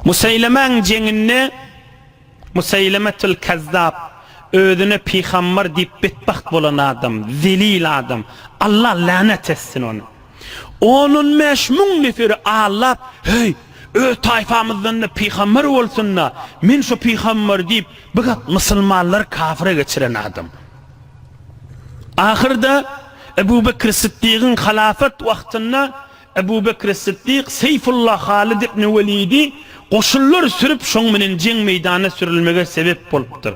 Museýlemäň jeňinde Museýlemetül Kezzap özüne pygambar diýip betbagt bolan adam, zelil adam. Allah länet etsin ony. On-on 5000 neferi allap, Heý, öz taýfamyzdan-da pygamber bolsun-da, men şo pygamber diýip, bir gat musulmanlary kafyra geçiren adam. Ahyrda Ebu Bekr Syddygyň halafat wagtynda Ebu Bekr Syddyk Seýfullah Halid ibn Welidi goşunlar sürüp şoň bilen jeň meýdanyna sürülmege sebep bolupdyr.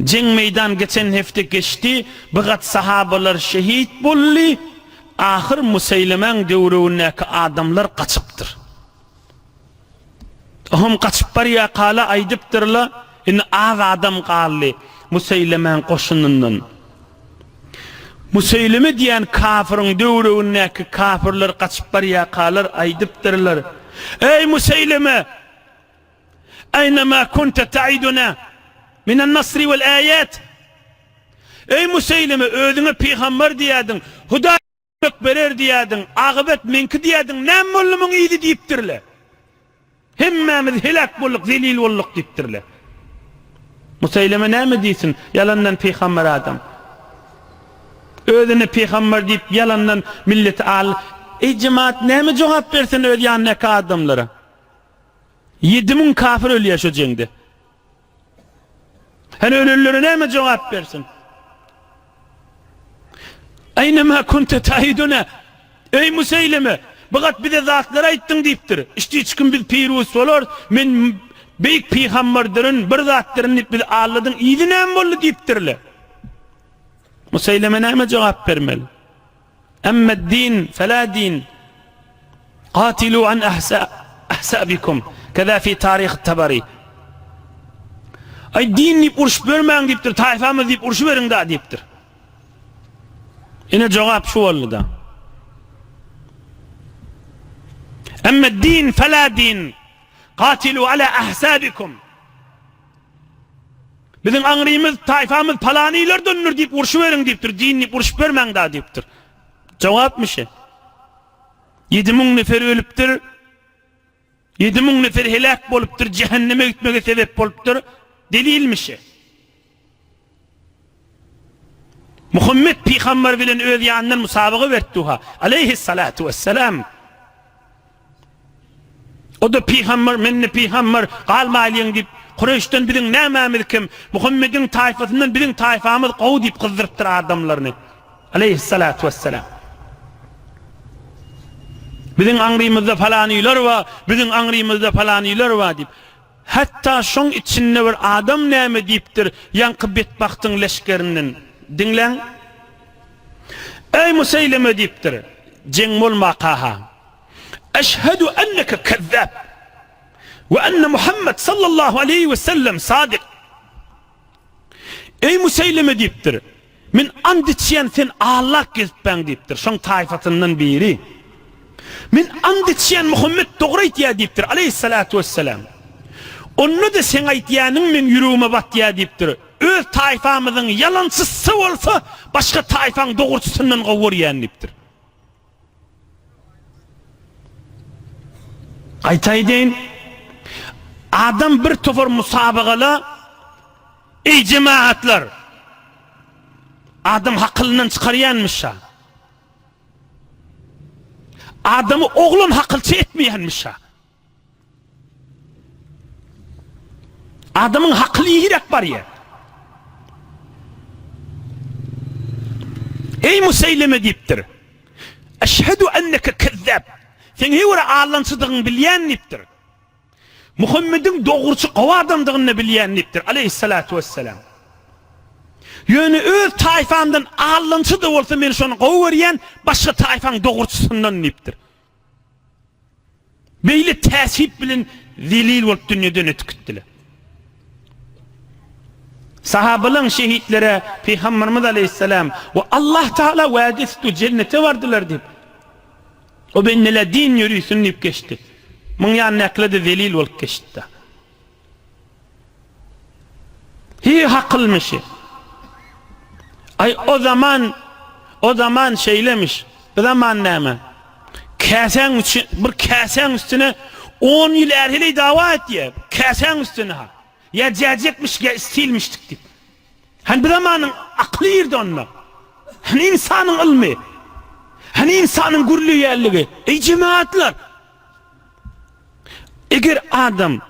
Jeň meýdan geçen hepde geçdi, bir gat sahabalar şehit boldy, ahyr Museýlemäň döwregindäki adamlar gaçypdyr. Oňam gaçyp barýakala aýdypdyrla, indi az adam galdy Museýlemäň goşunyndan. Museýleme diýen kafyryň döwregindäki kafyrlar gaçyp barýakalar aýdypdyrlar, Eý Museýleme! Aýna ma kunte ta'iduna minen nasri wel aýat? Eý Museýleme, özüňe pygamber diýýärdiň, Hudaý Kömek berer diýýärdiň, akybet meňki diýýärdiň, näme boldy muň yzy diýipdirler. Hemmämiz heläk bolduk, zelil bolduk diýipdirler. Museýleme näme diýsin, ýalandan pygamber adam. Özüne pygamber diýip ýalandan milleti al. Eý jemaat näme jogap bersin öz ýanyndaky adamlara? 7000 kafir ölýär şo jeňde. Hany ölenlere näme jogap bersin? Aýnema kunte taiduna. Eý Museýleme, bu gat bize zatlar aýtdyň diýipdir. Içdi içkim biz pirus bolarys. Men beýik pygamberdyryn, bir zatdyryn diýip bizi aldadyň. Yzy näme boldy diýipdirler. Museýleme näme jogap bermeli? Emmad din fela din Qatilu an ahsabikum Keza fi tarih Tabari Aý din diýip urşup bermäň diýipdir, taýfamyz diýip urşuberiň da diýipdir. Ine jogap şu boldy da. Emme din fela din Qatilu ala ahsabikum Biziň aňrymyz, taýfamyz palanylardandyr diýip urşuberiň diýipdir, din diýip urşup bermäň da diýipdir. Jogapmyşy. 7000 nefer ölüpdir. 7000 nefer heläk bolupdyr, cehenneme gitmege sebep bolupdyr. Delilmişi. Muhammed pygamber bilen öz ýanyndan musabaga berdi ha. Aleyhissalatu vesselam. O-da pygamber, men-de pygamber, galmaýlyň diýip, Kureýşden biziň nämämiz kem, Muhammediň taýfasyndan biziň taýfamyz gowy diýip gyzdyrypdyr adamlaryny. Aleýhissalatu wesselam. Biziň aňrymyzda falanylar bar, biziň aňrymyzda falanylar bar diýip. Hatda şoň içinde bir adam näme diýipdir, ýaňky betbagtyň leşgerinden. Diňläň. Eý Museýleme diýipdir, jeň bolmaka-ha. Eşhedü enneke kezzap we enne Muhammed sallallahu aleýhi we sellem sadyk. Eý Museýleme diýipdir, men and içýän sen allak gezipbäň diýipdir, şoň taýfasyndan biri. Men and içýän Muhammed dogry aýtýar diýipdir, aleýhissalatu wesselam. Onda-da seň aýtýanyň meň ýüregime batýar diýipdir. Öz taýfamyzyň ýalançysy bolsa, başga taýfaň dogruçysyndan gowy görýän diýipdir. Gaýta aýdaýyn, adam bir topar musabagala, Eý jemagatlar! Adam hakylyndan çykarýanmyş-a. Adamy oglan hakylça etmeýänmiş-a. Adamyň hakyly ýiräk barýar. Eý Museýleme diýipdir. Eşhedü enneke kezzab. Seň her bir allançydygyňy bilýän diýipdir. Muhammediň dogruçy gowy adamdygyny-da bilýän diýipdir. Aleýhissalatu wesselam. Ýöne öz taýfamdan allançy-da bolsa men şony gowy görýän, başga taýfaň dogruçysyndan diýipdir. Beýle täsip bilen zelil bolup dünýeden ötüp gitdiler. Sahabalaň şehitlere Pygamberimiz aleýhissalam we Allah Taala wade etdi jennete bardylar diýip. O bendeler din ýörüsün diýip geçdi. Muň ýanyndakylar-da zelil bolup geçdi. Hi hakylmyşy. Aý o zaman o zaman şeýlemiş. Bu zaman näme? Käsäň üçin bir käsäň üstüne. On ýyl är-heleý dawa etýär, käsäň üstüne-ha. Ýa jäjekmişik, ýa stilmişdik diýip. Hany bu zamanyň akyly nirde onda? Hany ynsanyň ylmy? Hany ynsanyň gürleýänligi? Eý jemagatlar! Eger adam,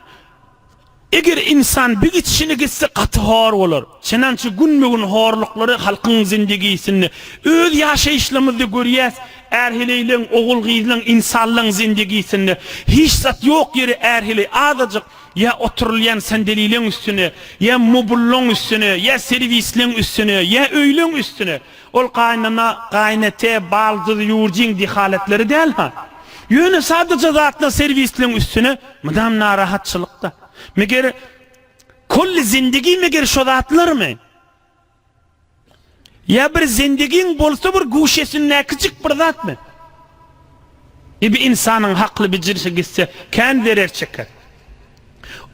eger ynsan bir gidişine gitse gaty hor bolar. Çenança günbe-gün horluklary halkyň zindigisinde, öz ýaşaýyşlarymyzda görýäs, är-heleýleň, ogul-gyzlaň, ynsanlaň zindigisinde hiç zat ýok ýeri är-heleý azajyk ýa oturylýan sandelileň üstüne, ýa mobullaň üstüne, ýa serwisleň üstüne, ýa öýleň üstüne. Ol gaýynana, gaýynete, baldyz, ýurjyň dehaletleri däl-ha. Ýöne sadaja zatlar serwisleň üstüne mydam narahatçylykda. Meger kolli zindigi meger şo zatlarmy? Ýa bir zindigiň bolsa bir guşesindäkijik bir zatmy? E bir ynsanyň hakly bijirişi gitse kän zerer çeker.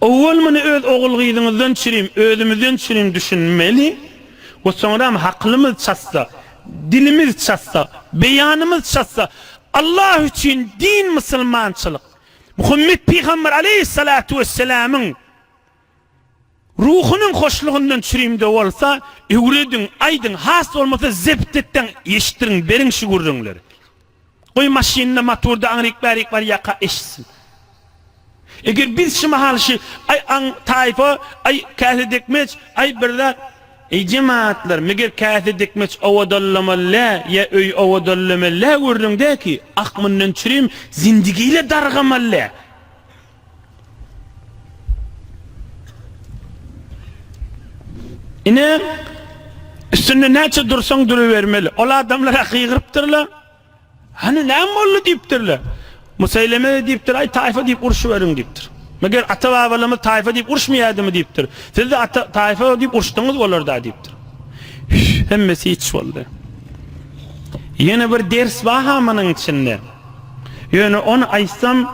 Owwal muny öz ogul-gyzyňyzdan çürim, özümizden çürim düşünmeli we soňram haklymyz çatsa, dilimiz çatsa, beýanymyz çatsa, Allah üçin din musulmançylyk, Muhammet pygamber aleýhissalatu wesselamyň ruhunyň hoşlugyndan çürimde bolsa, öwrediň, aýdyň, has bolmasa zebt etdeň, eşitdiriň, beriň şu gürrüňleri. Goý maşynda motorda aňryk bärik barýaka eşitsin. Eger biz şu mahal şu aý aň taýfa, aý käse dikmeç, aý bir zat, eý jemagatlar, meger käse dikmeç owadallamaly dä, ýa öý owadallamaly dä gürrüň dä ki, ak mundan çürim zindigile dargamaly dä. Ine, üstünde näçe dursaň durubermeli. Ol adamlar-a gygyrypdyrlar. Hany näme boldy diýipdirler. Museýleme-de diýipdir, aý taýfa diýip urşuberiň diýipdir. Meger ata-babalarymyz taýfa diýip uruşmaýardymy diýipdir. Siz-de ata taýfa diýip uruşdyňyz bolar-da diýipdir. Hemmesi hiç boldy. Ýene bir ders bar-ha munuň içinde. Ýöne ony aýtsam,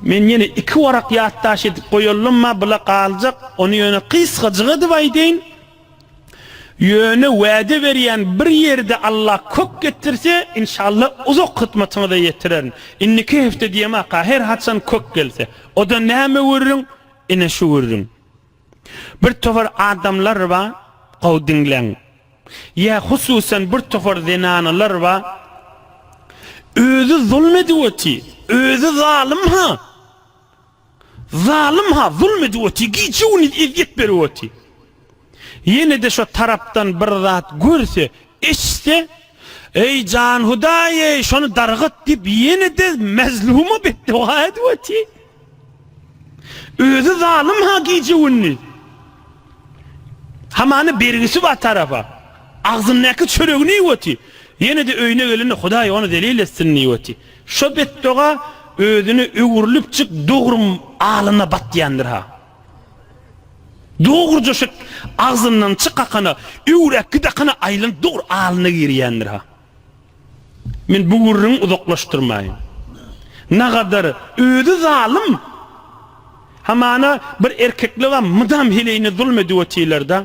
Men ýene iki warak ýatdaş edip goýaldym-ma, bula galjak, ony ýöne gysgajyk edip aýdaýyn. Ýöne wäde berýän bir ýerde Allah kök getirse, inşallah uzak hytmatyňyza ýetirerin. Indiki hepde diýemaka, her haçan kök gelse. O-da näme gürrüň? Ine şu gürrüň. Bir topar adamlar bar, gowy diňläň. Ýa hususan bir topar zenanalar bar, özi zulm edip otyr, özi zalym-ha, zalym-ha, zulm edip otyr, gije-gündiz ezýet berip otyr. Ýene-de şo tarapdan bir zat görse, eşitse, Eý, jan Hudaý-eý, şony dargat diýip, ýene-de mezluma betdoga edip otyr. Özi zalym-ha gije-gündiz. Hamana bergisi bar tarapa. Agzyndaky çöregini iýip otyr. Ýene-de öýüne gelende Hudaý ony zelil etsin diýip otyr. Şo betdoga özüne öwrülipjik dogrum alyna batýandyr-ha. Dogruja şu agzyndan çykakana, öwräk gidakana aýlanyp dogry alyna girýändir-ha. Men bu gürrüňi uzaklaşdyrmaýyn. Nagadar özi zalym. Hamana bir erkekligam mydam heleýine zulm edip otyrlar-da.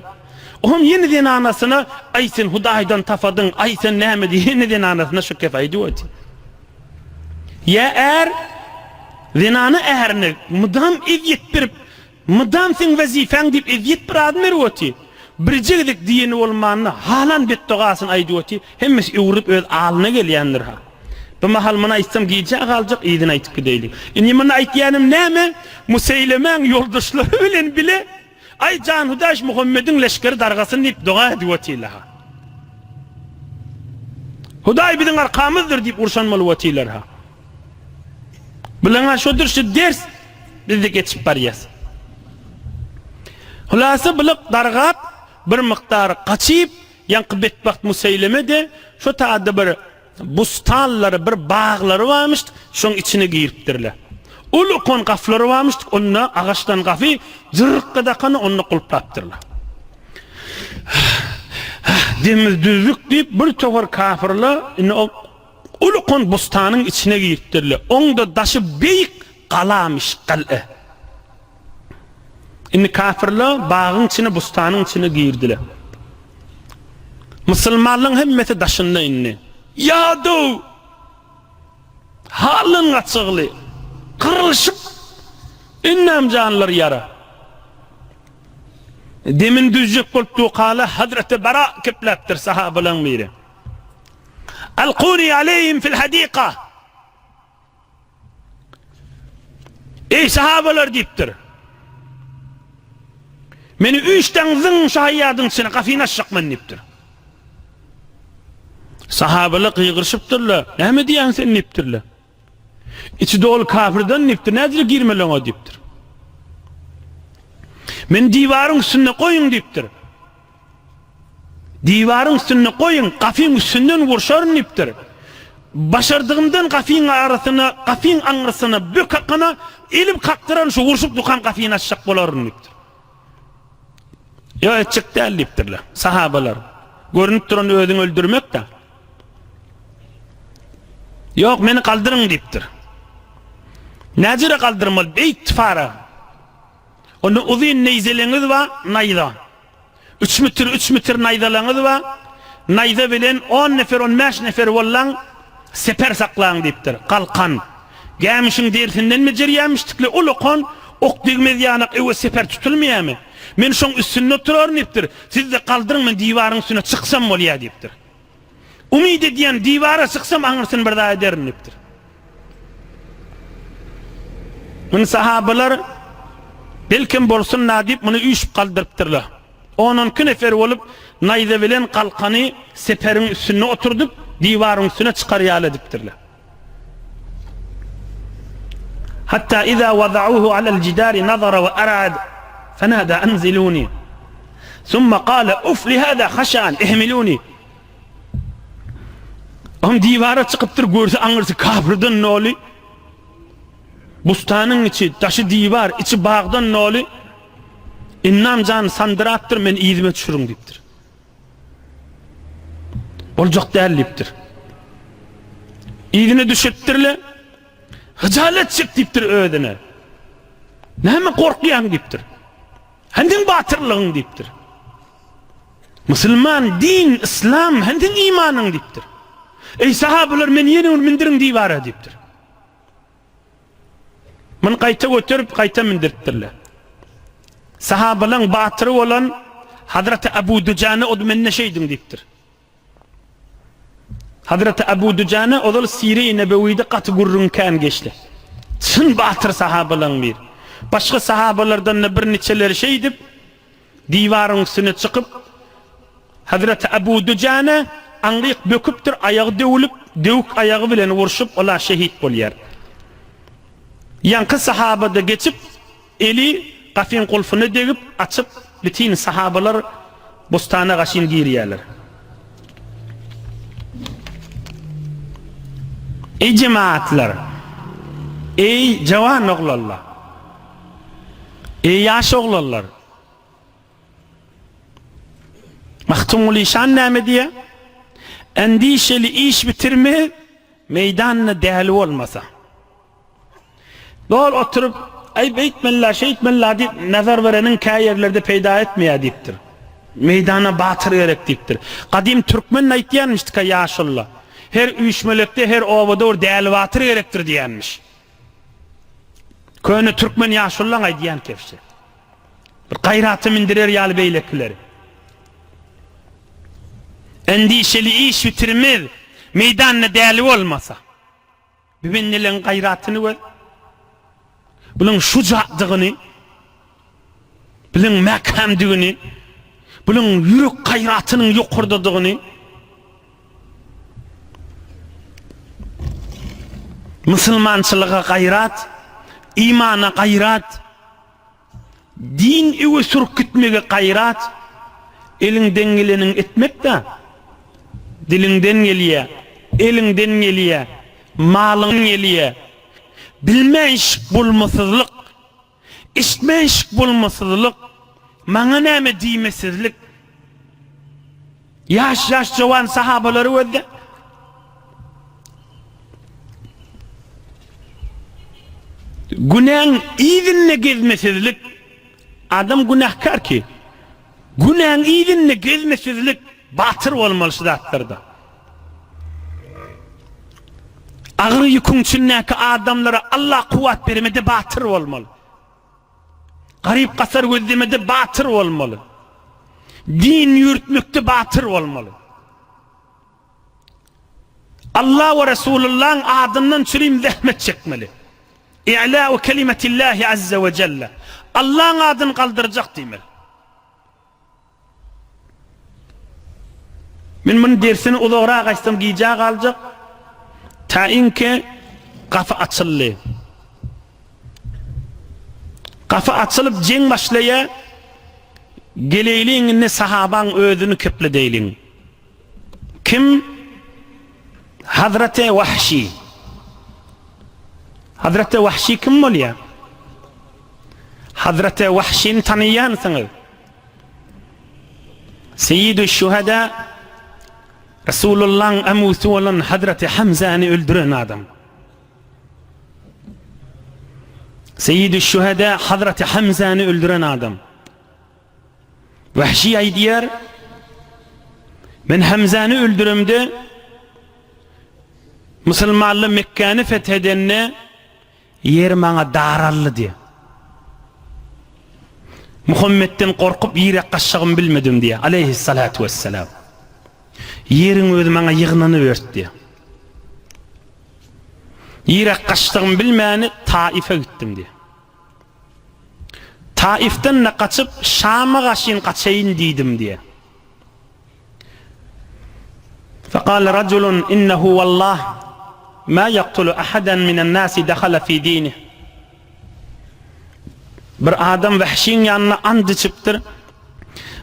Oňam ýene zenanasyna, Aý sen Hudaýdan tapadyň, aý sen näme diýip ýene zenanasyna şu kepi aýdyp otyr. Ýa är zenana ärine mydam ezýet berip, Mydam seň wezipän diýip ezýet bir adam berip otyr. Birje gezek diýeni bolmanda halan betdogasyny aýdyp otyr. Hemmesi öwrülip öz alyna gelýändir-ha. Bu mahal muny aýtsam gijä galjak, yzyny aýtyp gideýliň. Indi muny aýtýanym näme? Museýlemäň ýoldaşlary bilen bile Aý jan Hudaý şu Muhammediň leşgeri dargasyn diýip doga edip otyrlar-ha. Hudaý biziň arkamyzdyr diýip urşan bolup otyrlar-ha. Bileňä şodur şu ders bizde geçip barýas. Hulasa bulyk dargap bir mukdar gaçyp ýaňky betbagt Museýleme-de şo taýda bir bustanlary bir baglary barmyş şoň içine giripdirler. Uly-ukan gaflary barmyş onda agaçdan gafy jyrkga dakany onda gulplapdyrlar. Demimiz düzdük diýip bir topar kafyrlar indi o Uly-kon bustanyň içine giripdirler. Oň-da daşy beýik galamyş, gal'e. Indi kafirler bagyň içine, bustanyň içine girdiler. Musulmanlaryň hemmesi daşynda indi. Ýadaw! Haldan gaçygly! Gyrylyşyp! Indem janlary ýara. Demini düzjek bolup dukala Hazreti Bara kepläpdir sahabalaň biri. Alkuni aleýhim fil hadika. Eý sahabalar diýipdir. Meni üýşdeň zyň şu haýýadyň içine gafyny açjak men diýipdir. Sahabalar gygyryşypdyrlar. Näme diýýäň sen diýipdirler. Içi doly kafirden diýipdir. Nädire girmeli oňa diýipdir. Men diwaryň üstünde goýuň diýipdir. Diwaryň üstünde goýuň, gafyň üstünden urşaryn diýipdir. Başardygymdan gafyň arasyna, gafyň aňrysyna, bök hakyna elim kakdyraryn, şu urşup dukam gafyny açjak bolaryn diýipdir. Ýok, etjek däl diýipdirler. Sahabalar. Görünip duran özüňi öldürmek-dä. Ýok, meni galdyryň diýipdir. Näjere galdyrmaly? Beýik tfara. Onda uzyn neýzeleňiz bar, naýza. Üç mütür, üç mütür naýzalaňyz bar. Naýza bilen on nefer, on bäş nefer bollaň, seper saklaň diýipdir. Galkan. Gämişiň derisinden bejerýämişdikle ol okan ok degmez ýanak öwe seper tutulmaýamy? Men şoň üstünde oturaryn diýipdir. Siz-de galdyryň men diwaryň üstüne çyksam bolýa diýipdir. Umyt edýän diwara çyksam aňyrsyny bir zat ederin diýipdir. Muny sahabalar belkem bolsun-da diýip muny üýşüp galdyrypdyrlar. On-on iki nefer bolup naýza bilen galkany seperiň üstünde oturdyp diwaryň üstüne çykar ýaly edipdirler. Hatta iza wada'uhu alal jidari nazara we arad fenada anziluni. Summa kale uf li hada haşan ihmiluni. Oň diwara çykypdyr, görse aňyrsy kafirden doly. Bustanyň içi, daşy diwar, içi bagdan doly. Innam jan sandyrapdyr, men yzyma düşüriň diýipdir. Boljak däl diýipdir. Yzyna düşüripdirler. Hyjalat çek diýipdir özüne. Näme gorkýaň diýipdir. Hany batyrlygyň diýipdir. Musulman, din, yslam, hany imanyň diýipdir. Eý sahabalar meni ýene bir mündiriň diwara diýipdir. Muny gaýta göterip, gaýta mündiripdirler. Sahabalaň batyry bolan Hazreti Abu Dujana od mende şeýdiň diýipdir. Hazreti Abu Dujana ozal Sire-i Nebewide gaty gürrüň kän geçdi. Çyn batyr sahabalaň biri. Başga sahabalardan-da birniçeleri şeýdip, Diwaryň üstüne çykyp, Hazreti Abu Dujana aňryk böküpdir, aýagy döwülip, döwük aýagy bilen urşup, ol-a şehit bolýar. Ýaňky sahaba-da geçip, eli gapyň gulfuna degip, açyp, bütin sahabalar bostana gaşyn girýärler. Eý jemagatlar! Eý jawan oglanlar! Eý ýaş oglanlar! Magtymguly şan näme diýýär? Endişeli iş bitirmez, meýdanda däli bolmasa. Dol oturyp, aý beýtmeli-la, şeýtmeli-la diýip, nazar bereniň kä ýerlerde peýda etmeýär diýipdir. Meýdana batyr gerek diýipdir. Gadym türkmen aýtýanmyşdyka ýaşulla. Her üýşmelekde, her obada bir däli batyr gerekdir diýýänmiş. Köne türkmen ýaşullaň aýdýan kebşi. Bir gaýrata mindirer ýaly beýlekileri. Endişeli iş bitirmez, meýdanda däli bolmasa. Bu bendeleň gaýratyny gör. Bunuň şujadygyny, bunuň mäkämdigini, bunuň ýürek gaýratynyň ýokardadygyny, Musulmançylyga gaýrat, imana gaýrat, din öe sürüp gitmege gaýrat, eliňden geleniň etmek-dä. Diliňden gelýä, eliňden gelýä, malyň gelýä. Bilmänşik bolmasyzlyk, eşitmänşik bolmasyzlyk, maňa näme diýmesizlik. Ýaş-ýaş jowan sahabalary gözle. Günäň yzynda gezmesizlik. Adam günäkär ki, günäň yzynda gezmesizlik batyr bolmaly şu zatlarda. Agyr ýüküň içindäki adamlara Allah kuwwat bermede batyr bolmaly. Garyp-gasar gözlemede batyr bolmaly. Din ýürtmekde batyr bolmaly. Allah we Resulullahyň adyndan çürim zähmet çekmeli. I'lâ'u kelimetillahi azze we celle. Allaň adyny galdyrjak diýmeli. Men muny dersini uzagrak aýtsam gijä galjak. Tainki gapy açyldy. Gapy açylyp jeň başlaýar. Geleýliň indi sahabaň özüni kepledeýliň. Kim? Hazreti Wahşi. Hazreti Wahşi kim bolýar? Hazreti Wahşini tanaýansyňyz. Seýýidü Şuhada Resulullahyň amusy bolan Hazreti Hamzany öldüren adam. Seýýidü Şuhada Hazreti Hamzany öldüren adam. Wahşi aýdýar, Men Hamzany öldüremde musulmanlar Mekgäni feth edende Ýer maňa daraldy diýýär. Muhammetden gorkup ýere gaçjagymy bilmedim diýýär. Aleýhissalatu wessalam. Ýeriň özi maňa ýygnanyberdi diýýär. Ýere gaçdygymy bilmäni Taife gitdim diýýär. Taifden-de gaçyp Şama gaşyn gaçaýyn diýdim diýýär. Fekale rajulun innehu wallah ma yaktulu ahadan minen nasi dahala fi dinih. Bir adam Wahşyň ýanyna and içipdir.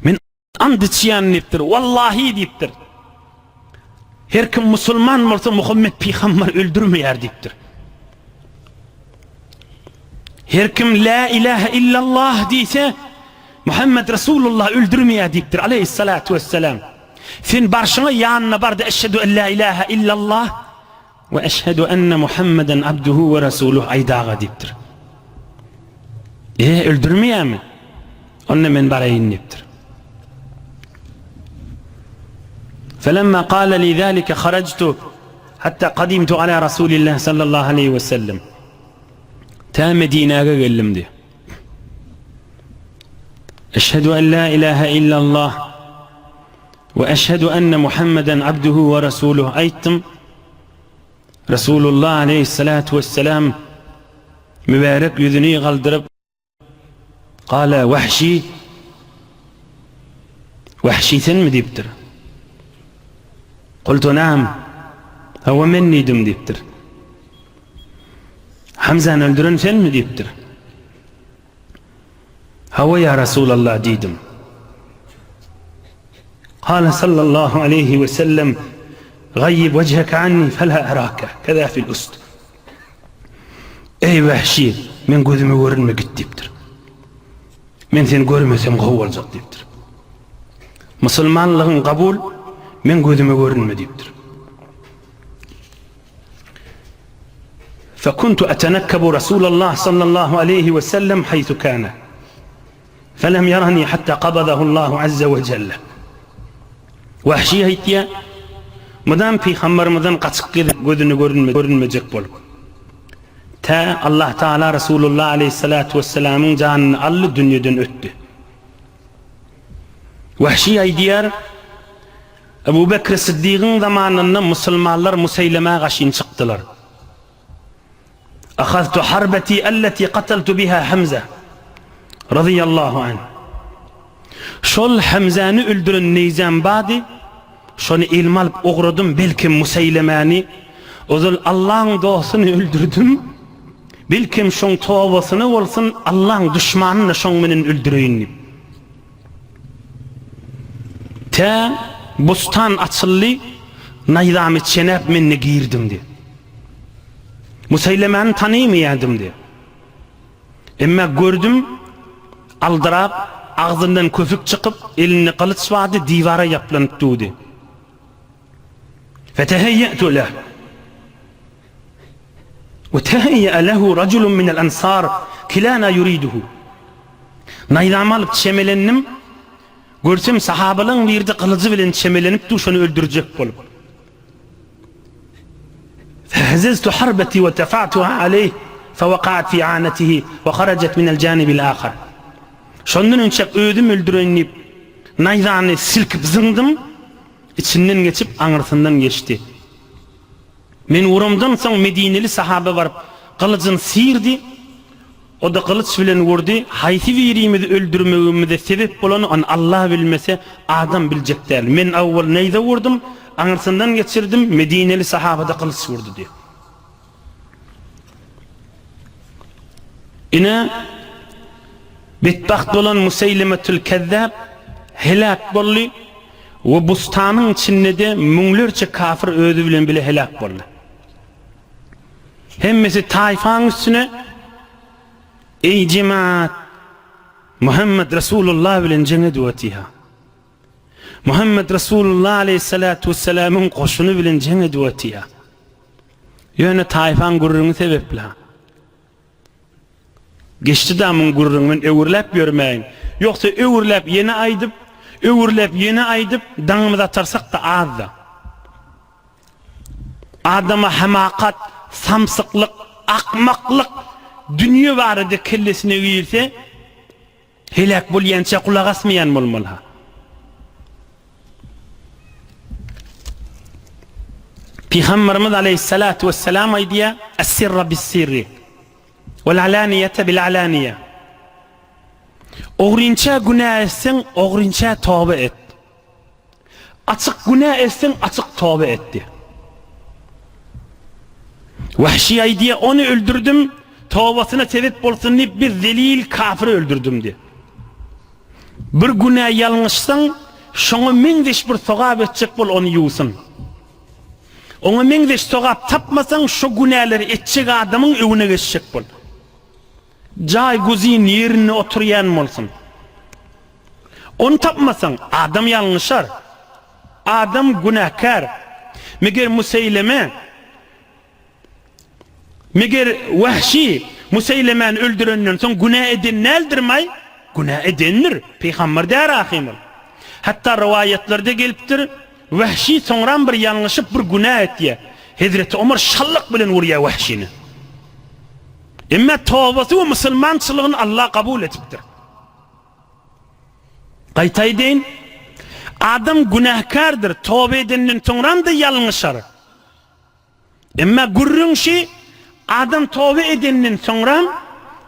Men and içýän diýipdir. Wallahi diýipdir. Her kim musulman bolsa Muhammet pygamber öldürmeýär diýipdir. Her kim la ilaha illallah diýse Muhammet Resulullah öldürmeýär diýipdir aleýhissalatu wessalam. Sen barşyňa ýanyna barda eşhedü en la ilaha illallah we eşhedü enne Muhammeden abduhu we rasuluh aýdaga diýipdir. E, öldürmeýärmi? Onda men baraýyn diýipdir. Felemma kâle li zâlike harajtu hatta kadimtu ala Rasulillah sallallahu aleyhi ve sellem. Tä Medinäge geldim diýip. Eşhedü en la ilahe illallah we eşhedü enne Muhammeden abduhu we rasuluh aýtdym. Resulullah aleyhissalatu vesselam mübärek ýüzüni galdyryp Gala Wahşi Wahşi senmi diýipdir. Kultu naam. Hawa men diýdim diýipdir. Hamzany öldüren senmi diýipdir. Hawa ýa Rasulallah diýdim. Kale sallallahu aleyhi we sellem Gayyib wejheke anni fela erake keza fil ust. Eý Wahşi, men gözüme görünme git diýipdir. Men seni görmesem gowy boljak diýipdir. Musulmanlygyň kabul, men gözüme görünme diýipdir. Fekuntu etenekkebu Rasulallah sallallahu aleyhi we sellem haythu kana. Felem yarani hatta qabadahu Allahu azze we celle. Wahşi aýtýar, Mydam pygambermizden gaçyp gezip gözüne görünme, görünmejek bolup. Tä Allah Taala Resulullah aleyhissalatu vesselamyň janyny aldy, dünýeden ötdi. Wahşi aýdýar, Ebu Bekri Syddygyň zamanynda musulmanlar Museýlemä gaşyn çykdylar. Ahaztu harbeti elleti kataltu biha Hamza razyýallahu anh. Şol Hamzany öldüren neýzäm bardy, şony elime alyp ugradym, belkem Museýlemäni, ozal Allaň dostuny öldürdim, belkem şoň tobasyna bolsun, Allaň duşmanyny-da şoň menen öldüreýin diýip. Tä bustan açyldy, naýzamy çenäp men-de girdim diýip. Museýlemäni tanymaýardym diýip. Emma gördüm, aldyrap, agzyndan kösük çykyp, elinde gylyç bardy, diwara ýaplanyp durdy. Feteheýýe'tu leh. We teheyye'e lehu rajulun minel ensar kilana yuriduhu. Naýzamy alyp çemelendim. Görsem sahabalaryň birde gylyjy bilen çemelenip dur şony öldürjek bolup. Fehzeztu harbeti we tefa'tuha aleyh fewakaat fi anetihi we harajat minel janibil ahar. Şondan inçek özüm öldüreýin diýip, naýzany silkip zyňdym, içinden geçip, aňyrsyndan geçdi. Men uramdan soň medineli sahaba baryp, gylyjyny syrdy, o-da gylyç bilen urdy, haýsy birimizi öldürmegimize sebep bolany ony Allah bilmese, adam biljek däl. Men awwal naýza urdum, aňyrsyndan geçirdim, medineli sahaba-da gylyç urdy diýip. Ine, betbagt bolan Museýlemetül Kezzäp heläk boldy we bustanyň içinde-de müňlerçe kafir özi bilen bile heläk boldy. Hemmesi taýfaň üstüne, Eý jemaat, Muhammet Resulullah bilen jeň edip otyha. Muhammet Resulullah aleýhissalatu wessalamyň goşuny bilen jeň edip otyha. Ýöne taýfaň gürrüňi sebäpli-ha. Geçdi-dä muň gürrüňi, men öwürläp ýörmäýin. Ýogsa öwürläp ýene aýdyp, öwürläp ýene aýdyp, daňymyzy atarsak-da az-da. Adama hamakat, samsyklyk, akmaklyk dünýe barada kellesine girse, Heläk bolýança gulak asmaýan bolmaly-ha. Pygamberimiz aleýhissalatu wessalam aýdýar, Es-sirra bis-sirri, wal-alaniýete bil-alaniýe. Ogrynça günä etseň, ogrynça toba et. Açyk günä etseň, açyk toba et diýýär. Wahşi aýdýar, ony öldürdim, tobasyna sebep bolsun diýip bir zelil kafyry öldürdim diýýär. Bir günä ýalňyşsaň, şoňa meňzeş bir sogap etjek bol, ony ýuwsun. Oňa meňzeş sogap tapmasaň, şo günäleri etjek adamyň öňüne geçjek bol. Jaý guzin ýerinde oturýan bolsun. Ony tapmasaň, adam ýalňyşar. Adam günäkär. Meger Museýleme, meger Wahşy Museýlemäni öldürenden soň günä eden däldirmaý? Günä edendir. Pygamber däl ahym ol. Hatda rowaýatlarda gelipdir, Wahşy soňram bir ýalňyşyp bir günä etýär. Hezreti Omar şallyk bilen urýar Wahşyny. Emma tobasy we musulmançylygyny Allah kabul edipdir. Gaýta aýdaýyn, adam günäkärdir, toba edenden soňram-da ýalňyşar. Emma gürrüň şi, adam toba edenden soňram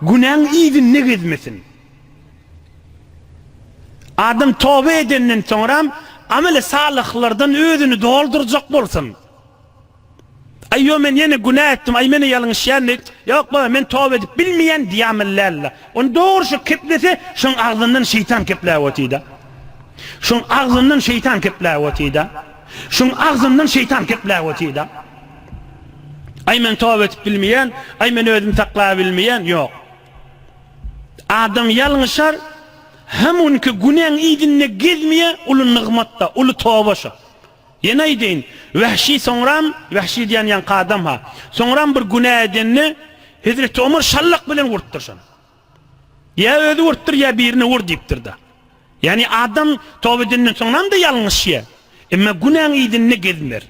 günäň yzynda gezmesin. Adam toba edenden soňram ameli salyhlardan özüni doldurjak bolsun. Aý ýo men ýene günä etdim, aý menä ýalňyşýan diýip, ýok baba men toba edip bilmeýän diýamyllalla. Ony dogry şo keplese, şoň agzyndan şeýtan kepläp otyda. Şoň agzyndan şeýtan kepläp otyda. Şoň agzyndan şeýtan kepläp otyda. Aý men toba edip bilmeýän, aý men özümi saklap bilmeýän, ýok. Adam ýalňyşar, hem onki günäň yzynda gezmeýä, uly nygmat-da, uly toba şo. Ýene aýdaýyn, Wehşi soňram, Wehşi diýen ýaňky adam-ha, soňram bir günä edende, Hezreti Omar şallak bilen urupdyr şony. Ýa özi urupdyr, ýa birine ur diýipdir-de. Ýagny adam toba edenden soňram-da ýalňyşýar. Emma günäň yzynda gezmer.